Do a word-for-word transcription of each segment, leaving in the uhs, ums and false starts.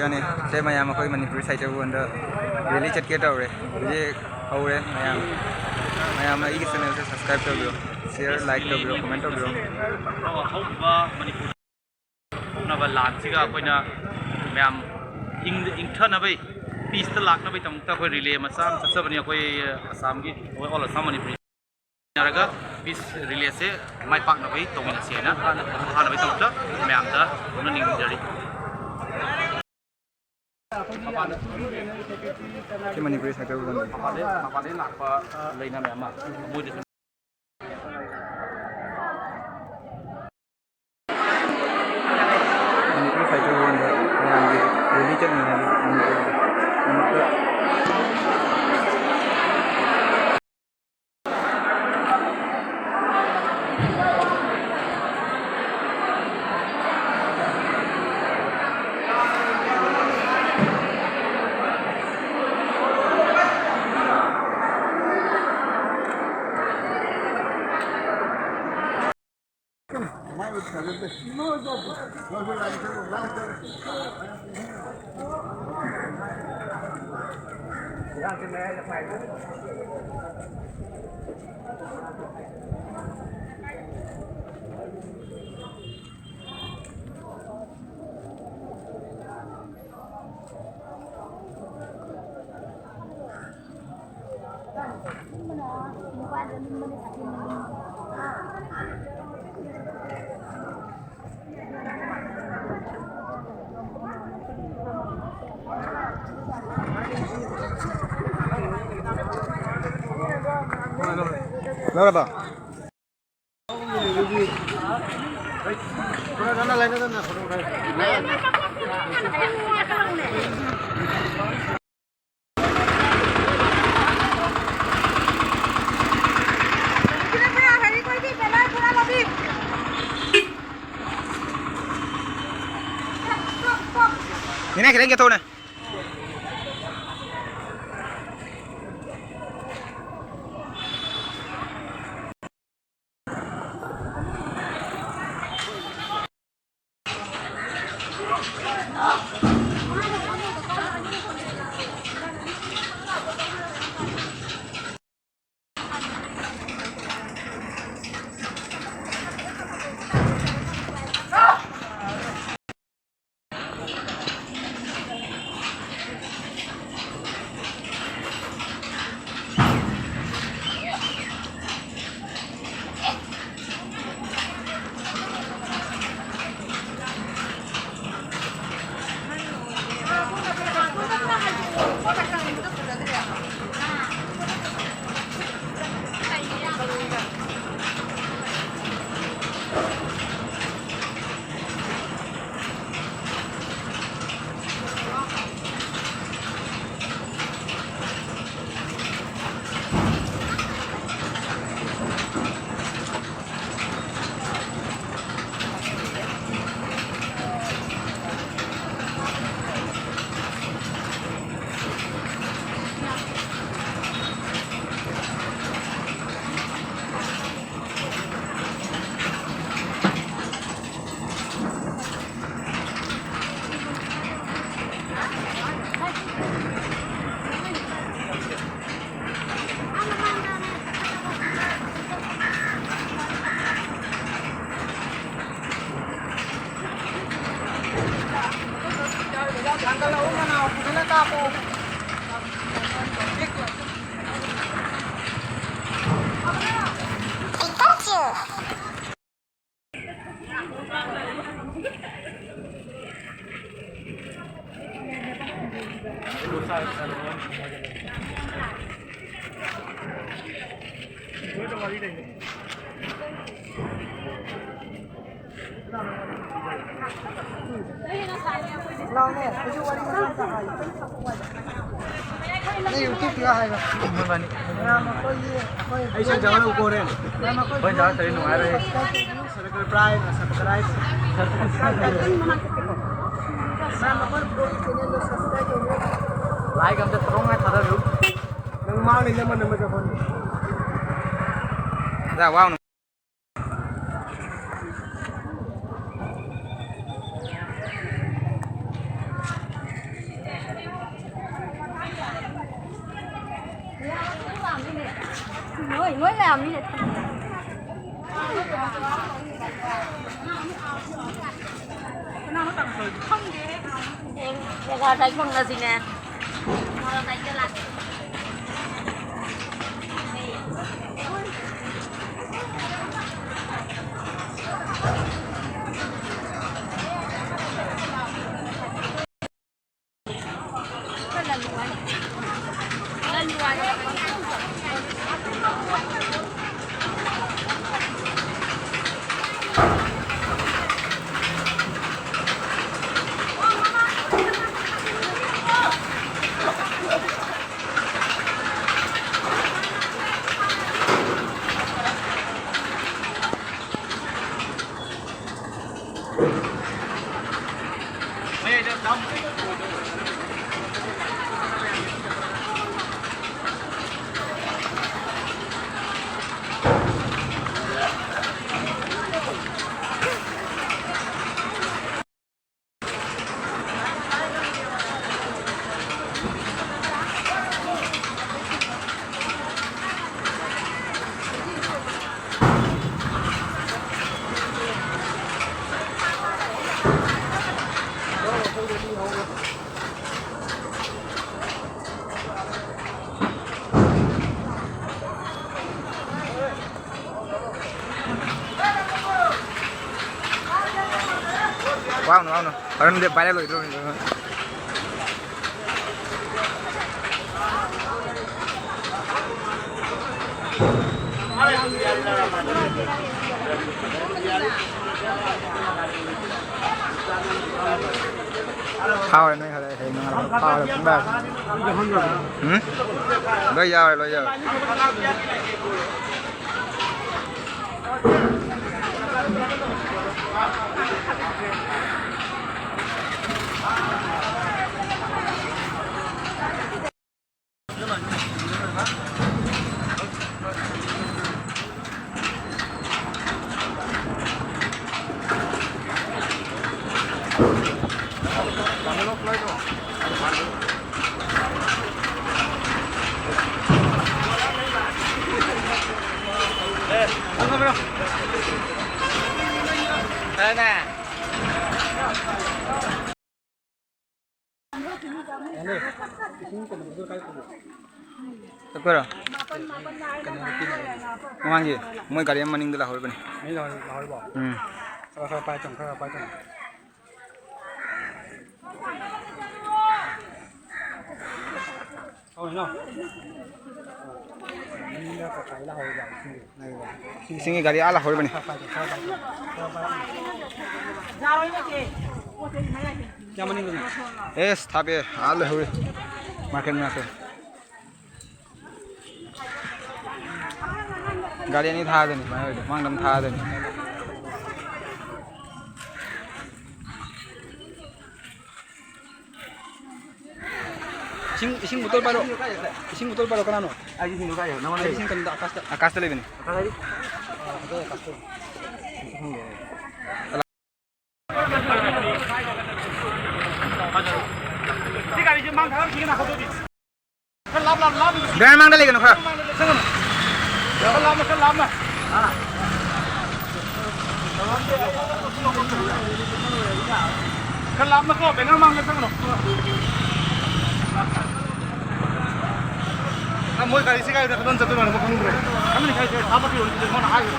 ꯌꯥꯅꯤ꯫ ꯁꯦ ꯃꯌꯥꯝ, ꯑꯩꯈꯣꯏ ꯃꯅꯤꯄꯨꯔꯤ ꯁꯥꯍꯤꯇ꯭ꯌ ꯚꯕꯟꯗ ꯔꯦꯂꯤ ꯆꯠꯀꯦ ꯇꯧꯔꯦ꯫ ꯍꯧꯖꯤꯛ ꯍꯧꯔꯦ ꯃꯌꯥꯝ꯫ ꯃꯌꯥꯝꯅ ꯑꯩꯒꯤ ꯆꯦꯅꯦꯜꯁꯦ ꯁꯕꯁꯀ꯭ꯔꯥꯏꯕ ꯇꯧꯕꯤꯌꯣ, ꯁꯤꯌꯔ, ꯂꯥꯏꯛ ꯇꯧꯕꯤꯌꯣ, ꯀꯃꯦꯟ ꯇꯧꯕꯤꯌꯣ꯫ ꯍꯧꯈꯤꯕ ꯃꯅꯤꯄꯨꯔ ꯊꯣꯛꯅꯕ ꯂꯥꯟꯁꯤꯒ ꯑꯩꯈꯣꯏꯅ ꯃꯌꯥꯝ ꯏꯪ-, ꯏꯪꯊꯅꯕꯩ, ꯄꯤꯁꯇ ꯂꯥꯛꯅꯕꯒꯤꯗꯃꯛꯇ ꯑꯩꯈꯣꯏ ꯔꯤꯂꯦ ꯃꯆꯥ ꯑꯃ ꯆꯠꯆꯕꯅꯤ꯫ ꯑꯩꯈꯣꯏ ꯑꯁꯥꯝꯒꯤ, ꯑꯩꯈꯣꯏ ꯑꯣꯜ ꯑꯁꯥꯝ ꯃꯅꯤꯄꯨꯔꯤ ꯌꯥꯔꯒ ꯄꯤꯁ ꯔꯤꯂꯦꯁꯦ ꯃꯥꯏ ꯄꯥꯛꯅꯕꯒꯤ ꯇꯧꯃꯤꯟꯅꯁꯤ ꯍꯥꯏꯅ ꯈꯪꯍꯟꯅꯕꯒꯤ ꯗꯃꯛꯇ ꯃꯌꯥꯝꯗ ꯐꯣꯡꯗꯣꯛꯅꯤꯡꯖꯔꯤ꯫ ꯁꯤ ꯃꯅꯤꯄꯨꯔꯤ ꯁꯥꯍꯤꯇ꯭ꯌ ꯚꯕꯟ꯫ ꯃꯄꯥꯟꯗꯩ, ꯃꯄꯥꯟꯗꯩ ꯂꯥꯛꯄ ꯂꯩꯅ ꯃꯌꯥꯝ ꯑꯃ, ꯃꯣꯏꯗꯁꯨ ꯃꯅꯤꯄꯨꯔꯤ ꯁꯥꯍꯤꯇ꯭ꯌ ꯚꯕꯟꯗ ꯃꯌꯥꯝꯒꯤ ꯔꯦꯂꯤ ꯆꯠꯅꯤꯡꯉꯥꯏꯒꯤ ꯃꯅꯤꯄꯨꯔꯒꯤ ꯗꯃꯛꯇ꯫ ꯂꯧꯔꯕ? ꯏꯅꯦ, ꯈꯤꯇꯪ ꯆꯠꯊꯣꯛꯎꯅꯦ꯫ ꯂꯥꯎꯅꯦ, ꯑꯩꯁꯨ ꯋꯥꯔꯤ ꯃꯆꯥ ꯃꯆꯥ ꯍꯥꯏꯒꯦ꯫ ꯅꯪ YouTube ꯇꯒ ꯍꯥꯏꯔꯣ꯫ ꯃꯣꯏꯕꯥꯅꯤ꯫ ꯃꯌꯥꯝ ꯑꯩꯈꯣꯏꯒꯤ, ꯑꯩꯈꯣꯏ ꯑꯩ ꯁꯟ ꯆꯥꯕ ꯂꯧ ꯀꯣꯔꯦ꯫ ꯃꯌꯥꯝ ꯑꯩꯈꯣꯏ ꯑꯩꯈꯣꯏ ꯆꯥꯕ ꯇꯧꯔꯤ ꯅꯨꯡꯉꯥꯏꯔꯣꯏ꯫ Subscribe ꯇꯧꯕꯤꯌꯨ꯫ Subscribe, subscribe꯫ ꯃꯌꯥꯝ ꯑꯩꯈꯣꯏ vlog ꯒꯤ channel ꯗꯣ subscribe ꯇꯧꯕꯤꯌꯨ꯫ Like ꯑꯝꯇ ꯇ꯭ꯔꯣꯡ ꯍꯥꯏ ꯊꯥꯗꯕꯤꯌꯨ꯫ ꯅꯪ ꯃꯥꯡꯅꯤ, ꯅꯃ ꯅꯃ ꯆꯠꯐꯝ꯫ ꯑꯗ ꯋꯥꯎꯅ꯫ ꯅꯣꯏ, ꯅꯣꯏ ꯃꯌꯥꯝꯅꯤꯅꯦ꯫ ꯈꯪꯗꯦ꯫ ꯖꯒꯥ ꯇꯥꯏꯕꯪ ꯑꯁꯤꯅꯦ꯫ ꯂꯥꯎꯅꯨ, ꯂꯥꯎꯅꯨ꯫ ꯍꯣꯔꯦꯟꯗꯤ viral ꯑꯣꯏꯗ꯭ꯔꯣ? ꯍꯥꯎꯔꯦ ꯅꯣꯏ ꯈꯔ ꯍꯌꯦꯡ ꯅꯣꯡꯉꯥꯜꯂꯛꯄ ꯐꯥꯎꯔꯦ ꯄꯨꯡ ꯕꯥꯔꯣ꯫ ꯎꯝ? ꯂꯣꯏ ꯌꯥꯎꯔꯦ, ꯂꯣꯏ ꯌꯥꯎꯔꯦ꯫ ꯆꯠꯄꯔꯣ? ꯃꯃꯥꯡꯒꯤ ꯃꯣꯏ ꯒꯥꯔꯤ ꯑꯃ ꯃꯅꯤꯡꯗ ꯂꯥꯛꯍꯧꯔꯤꯕꯅꯤ꯫ ꯃꯅꯤꯡ ꯂꯥꯛꯍꯧꯔꯤ-, ꯂꯥꯛꯍꯧꯔꯤꯕꯣ? ꯎꯝ꯫ ꯈꯔ, ꯈꯔ ꯄꯥꯏ ꯆꯪ, ꯈꯔ, ꯈꯔ ꯄꯥꯏ ꯆꯪ꯫ ꯍꯣꯏ, ꯏꯅꯥꯎ꯫ ꯃꯅꯤꯡꯗ ꯀꯀꯥ ꯂꯥꯛꯍꯧꯔꯤꯕ, ꯏꯁꯤꯡꯒꯤ꯫ ꯏꯁꯤꯡꯒꯤ ꯒꯥꯔꯤ ꯑꯥ ꯂꯥꯛꯍꯧꯔꯤꯕꯅꯤ꯫ ꯈꯔ ꯄꯥꯏ ꯆꯪ, ꯈꯔ ꯄꯥꯏ ꯆꯪ, ꯈꯔ ꯄꯥꯏ ꯆꯪ꯫ ꯀꯌꯥꯝ ꯃꯅꯤꯡꯗꯅꯣ? ꯑꯦꯁ, ꯊꯥꯞꯄꯦ, ꯑꯥ ꯂꯩꯍꯧꯔꯤ꯫ ꯃꯥꯔꯀꯦꯠ ꯃꯅꯥꯛꯇ꯫ ꯒꯥꯔꯤ ꯑꯅꯤ ꯊꯥꯗꯣꯏꯅꯤ, ꯁꯨꯃꯥꯏꯅ ꯑꯣꯏꯗꯣꯏ꯫ ꯃꯥꯡꯗ ꯑꯃ ꯊꯥꯗꯣꯏꯅꯤ꯫ ꯏꯁꯤꯡ, ꯏꯁꯤꯡ ꯕꯣꯇꯜ ꯄꯥꯏꯔꯣ꯫ ꯏꯁꯤꯡ ꯕꯣꯇꯜ ꯄꯥꯏꯔꯣ, ꯀꯅꯥꯅꯣ? ꯑꯩ ꯏꯁꯤꯡꯗꯣ ꯀꯥꯏꯗ? ꯅꯉꯣꯟꯗ ꯑꯩ ꯂꯩ꯫ ꯏꯁꯤꯡ ꯀꯩꯅꯣꯗ, ꯑꯀꯥꯁꯇ꯫ ꯑꯀꯥꯁꯇ ꯂꯩꯕꯅꯤ꯫ ꯑꯀꯥꯁ ꯍꯥꯏꯗꯤ? ꯑꯥ, ꯑꯗꯨ ꯑꯀꯥꯁꯇ ꯂꯩ꯫ ꯁꯤ ꯒꯥꯔꯤꯁꯦ ꯃꯥꯡ ꯊꯥꯗꯔꯛꯈꯤꯒꯦ, ꯅꯥꯈꯣ ꯑꯗꯨꯗꯤ꯫ ꯈꯔ ꯂꯥꯞ, ꯂꯥꯞ, ꯂꯥꯞ꯫ ꯗ꯭ꯔꯥꯏꯚꯔ ꯃꯥꯡꯗ ꯂꯩꯒꯅꯨ ꯈꯔ꯫ ꯈꯔ ꯂꯥꯞꯅ, ꯈꯔ ꯂꯥꯞꯅ꯫ ꯈꯔ ꯂꯥꯞꯅꯀꯣ, ꯕꯦꯅꯔ ꯃꯥꯡꯗ ꯆꯪꯒꯅꯨ꯫ ꯑ, ꯃꯣꯏ ꯒꯥꯔꯤꯁꯤ ꯀꯥꯏꯗ ꯀꯗꯣꯝ ꯆꯠꯇꯣꯏꯅꯣ ꯑꯃꯨꯛ ꯈꯪꯗ꯭ꯔꯦ꯫ ꯈꯪꯗꯦ, ꯀꯥꯏ ꯆꯠ-, ꯑꯥ ꯃꯈꯥ ꯌꯧꯔꯗꯤ ꯃꯣꯏꯅ ꯍꯥꯏꯈ꯭ꯔꯦ꯫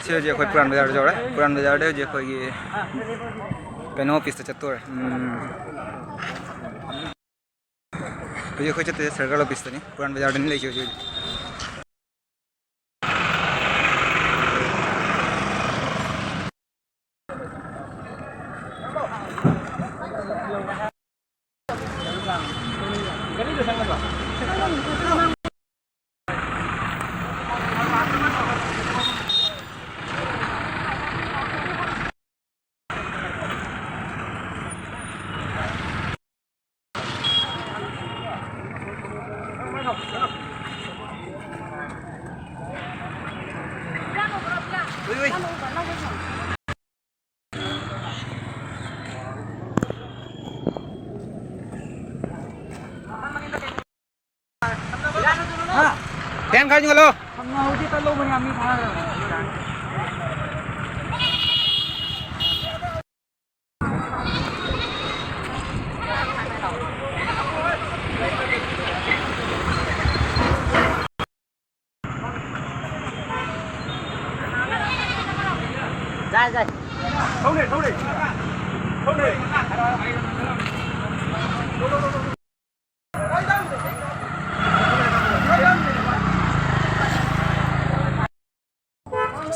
ꯁꯤ ꯍꯧꯖꯤꯛ ꯑꯩꯈꯣꯏ ꯄꯨꯔꯥꯟ ꯕꯖꯥꯔꯗ ꯌꯧꯔꯦ꯫ ꯄꯨꯔꯥꯟ ꯕꯖꯥꯔꯗ ꯍꯧꯖꯤꯛ ꯑꯩꯈꯣꯏꯒꯤ ꯀꯩꯅꯣ ꯑꯣꯐꯤꯁꯇ ꯆꯠꯇꯣꯔꯦ꯫ ꯎꯝ꯫ ꯍꯧꯖꯤꯛ ꯑꯩꯈꯣꯏ ꯆꯠꯇꯣꯏꯁꯦ ꯁꯔꯀꯜ ꯑꯣꯐꯤꯁꯇꯅꯤ, ꯄꯨꯔꯥꯟ ꯕꯖꯥꯔꯗꯅꯤ ꯂꯩꯁꯦ ꯍꯧꯖꯤꯛ ꯍꯧꯖꯤꯛ꯫ Ten khai jingalo.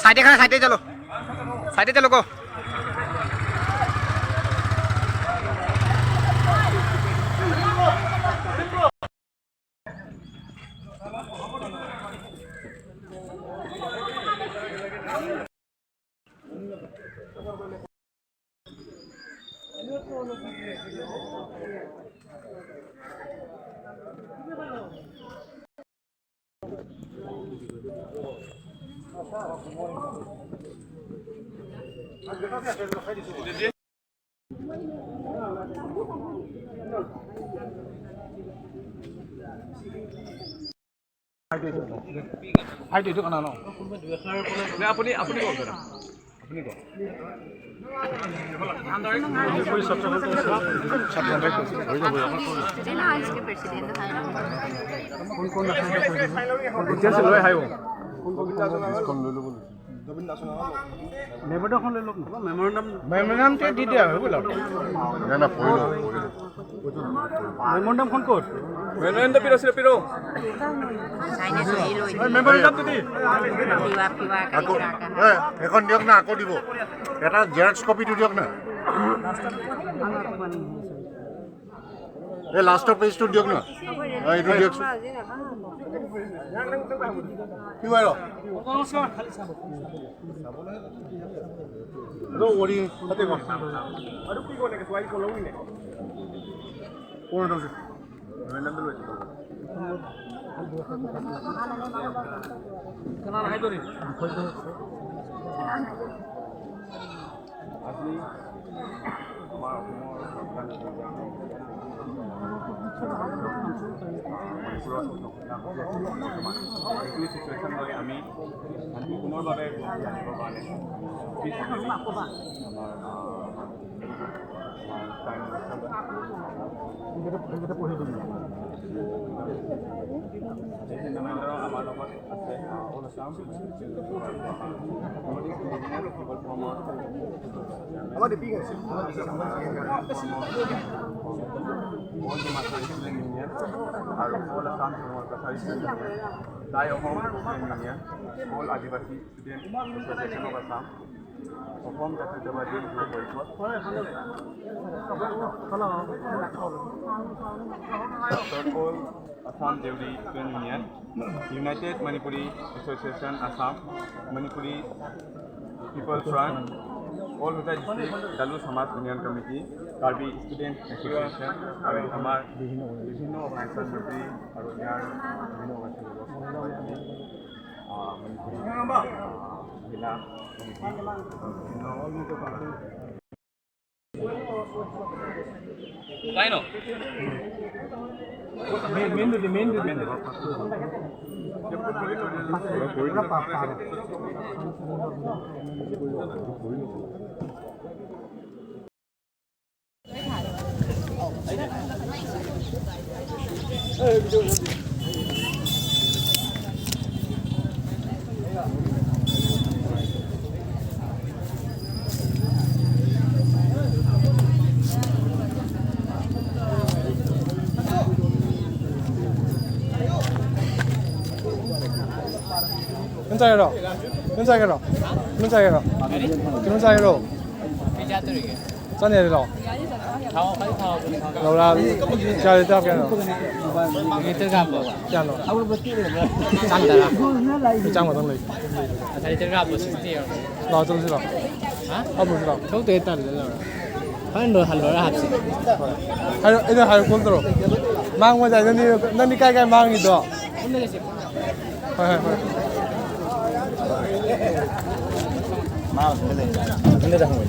Side এ খাড়া, side এ চলো, side এ চলো গো। হাইটো এইটো কানা ন? নে আপুনি, আপুনি কওক দাদা। আপুনি কওক। এতিয়া লৈ আহিব। মেমৰেণ্ডামখন লৈ লওক না। মেমৰেণ্ডামটো দি দিয়া হৈ গ'ল আৰু। না, না, পঢ়ি লওক, পঢ়ি লওক। মেমৰেণ্ডামখন ক'ত? মেমৰেণ্ডাম পিৰ আছিলে, পিৰ। মেমৰেণ্ডামটো দি। আকৌ, এ, এখন দিয়ক না, আকৌ দিব। এটা জেৰক্স কপিটো দিয়ক না। এই লাষ্টৰ পেজটো দিয়ক না। অ, এইটো দিয়কচোন। কি হয় ৰ? এইটো কৰি, তাতে কৰ। কোন এইটো? মেমৰেণ্ডামটো লৈ আহিব। আজি আমাৰ অসমৰ এইটো চিটুৱেশ্যন লৈ আমি শান্তিপূৰ্ণভাৱে গুৱাহাটী আহিবৰ কাৰণে আমাৰ, আহ, আমাৰ লগত আছে, আহ, all Assam all Dimasa student union আৰু all Assam student union, Tai Asom student union, all Adivasi student association of Assam, Asom Jatiyatabadi Yuba Parishad, all Assam Deori student union, united Manipuri association Assam, Manipuri people front, all Hojai district Dalu Samaj union committee, Karbi student association আৰু আমাৰ বিভিন্ন অৰ্গেনাইজেশ্যন মন্ত্ৰী আৰু ইয়াৰ বিভিন্ন অৰ্গেনাইজেশ্যন, আহ, মণিপুৰী, আহ, মহিলা কমিটি, বিভিন্ন তাই ন? Main, main road, main road, main road. ꯀꯩꯅꯣꯝ ꯆꯥꯒꯦꯔꯣ? ꯀꯩꯅꯣꯝ ꯆꯥꯒꯦꯔꯣ? ꯀꯩꯅꯣꯝ ꯆꯥꯒꯦꯔꯣ? ꯀꯩꯅꯣꯝ ꯆꯥꯒꯦꯔꯣ? ꯆꯥꯅꯤ ꯍꯥꯏꯗꯤ ꯂꯥꯛꯑꯣ꯫ ꯂꯧꯔꯥ, ꯆꯥ ꯂꯤꯇꯔ ꯀꯌꯥꯅꯣ? ꯂꯤꯇꯔ ꯀꯌꯥꯅꯣ? ꯀꯌꯥꯅꯣ? ꯆꯥꯝ ꯇꯔꯥ꯫ ꯑꯩ ꯆꯥꯝ ꯈꯛꯇꯪ ꯂꯩ꯫ ꯉꯁꯥꯏ ꯂꯤꯇꯔ ꯀꯌꯥ ꯍꯥꯞꯄꯣ? ꯁꯤꯛꯁꯇꯤ ꯌꯧꯔꯦ꯫ ꯂꯥꯛꯑꯣ, ꯆꯠꯂꯁꯤ ꯂꯥꯛꯑꯣ꯫ ꯍꯥ? ꯍꯥꯞꯄꯨꯁꯤ ꯂꯥꯛꯑꯣ꯫ ꯊꯣꯛꯇꯣꯏ ꯇꯜꯂꯦ ꯂꯧꯔꯥ꯫ ꯍꯣꯔꯦꯟꯗꯣ ꯍꯜꯂꯨꯔ ꯍꯥꯞꯁꯤ꯫ ꯍꯥꯏꯔꯣ, ꯑꯩꯅ ꯍꯥꯏꯔꯣ, ꯀꯣꯜ ꯇꯧꯔꯣ꯫ ꯃꯥꯡꯕꯗ ꯅꯪꯗꯤ, ꯅꯪꯗꯤ ꯀꯥꯏ ꯀꯥꯏ ꯃꯥꯡꯉꯤꯗꯣ? ꯄꯨꯟꯅ ꯆꯠꯁꯤ, ꯄꯨꯟꯅ꯫ ꯍꯣꯏ, ꯍꯣꯏ, ꯍꯣꯏ꯫ ꯃꯥ ꯃꯊꯟꯇ ꯂꯩ꯫ ꯃꯊꯟꯇ ꯆꯪꯍꯧꯋꯦ꯫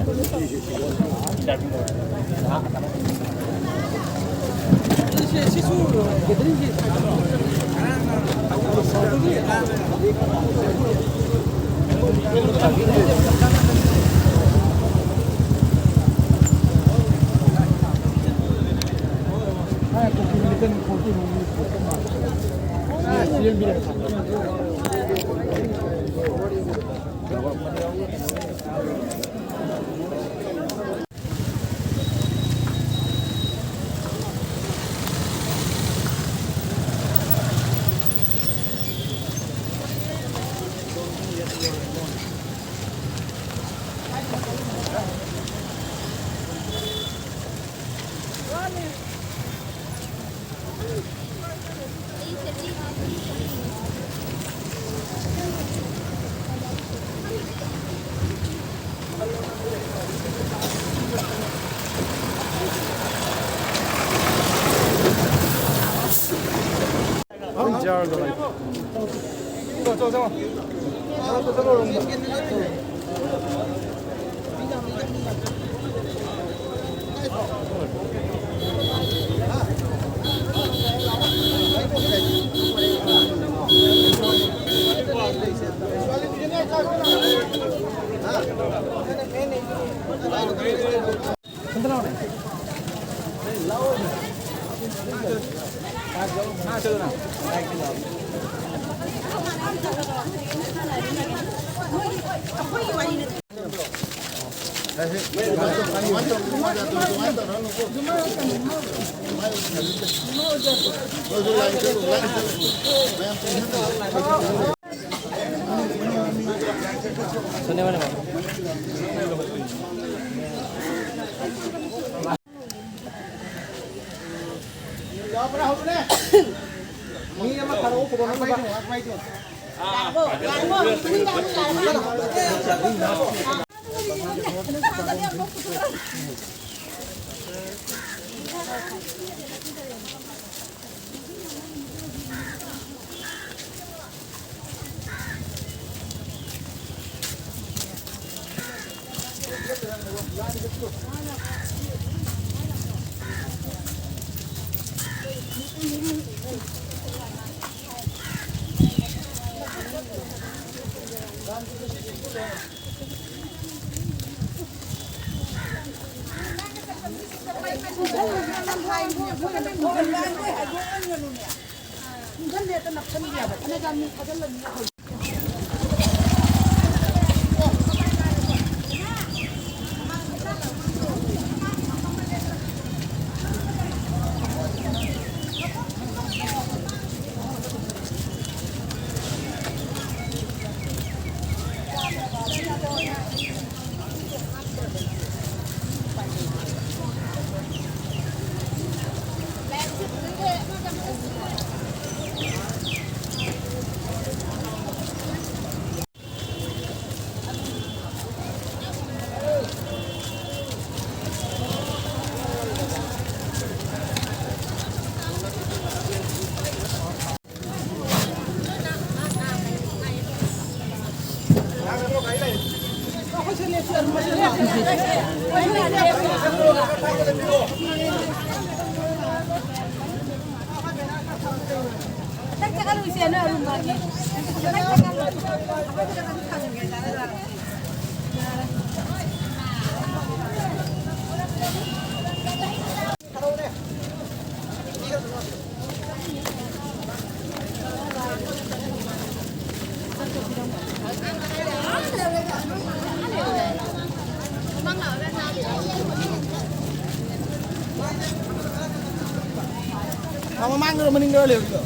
ꯃꯃꯥꯡꯗꯔꯣ ꯃꯅꯤꯡꯗꯔꯣ ꯂꯩꯍꯧꯔꯤꯗꯣ?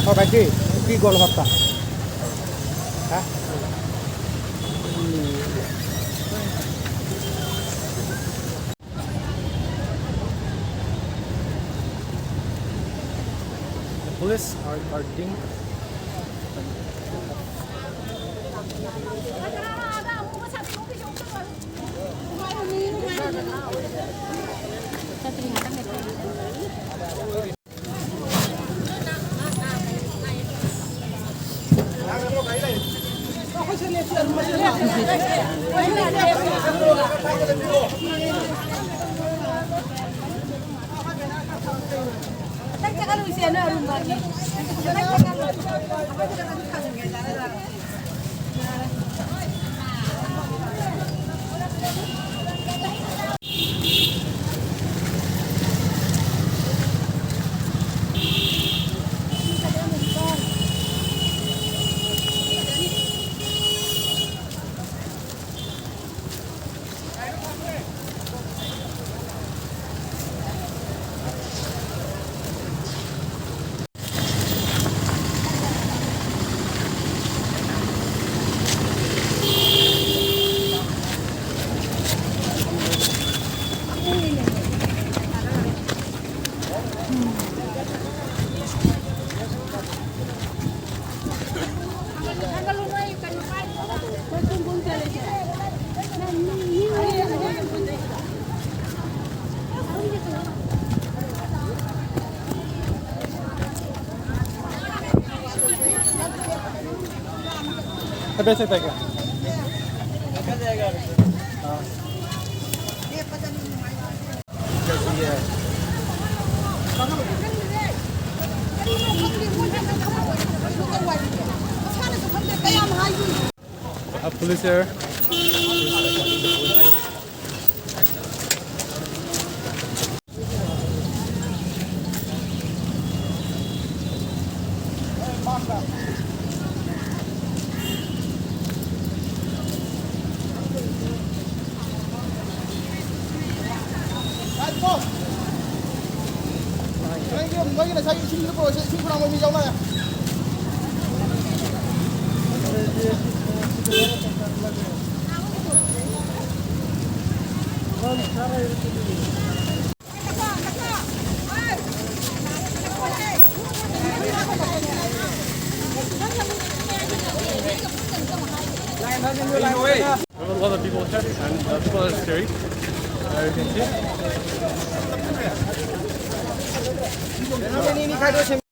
ও ভাইটি, কি গোল ভর্তা? হ্যাঁ? The police are guarding. तबीयत सही है क्या? हाँ। अब पुलिस है। ꯅꯣꯏꯒꯤ ꯉꯁꯥꯏꯒꯤ ꯏꯁꯤꯡꯗꯨ ꯄꯨꯔꯛꯑꯣꯁꯦ, ꯏꯁꯤꯡ ꯄꯨꯔꯛꯑꯣ, ꯃꯤ ꯌꯥꯎꯅꯔꯦ꯫ There are a lot of people here, and uh, people are scary. Uh, you can see.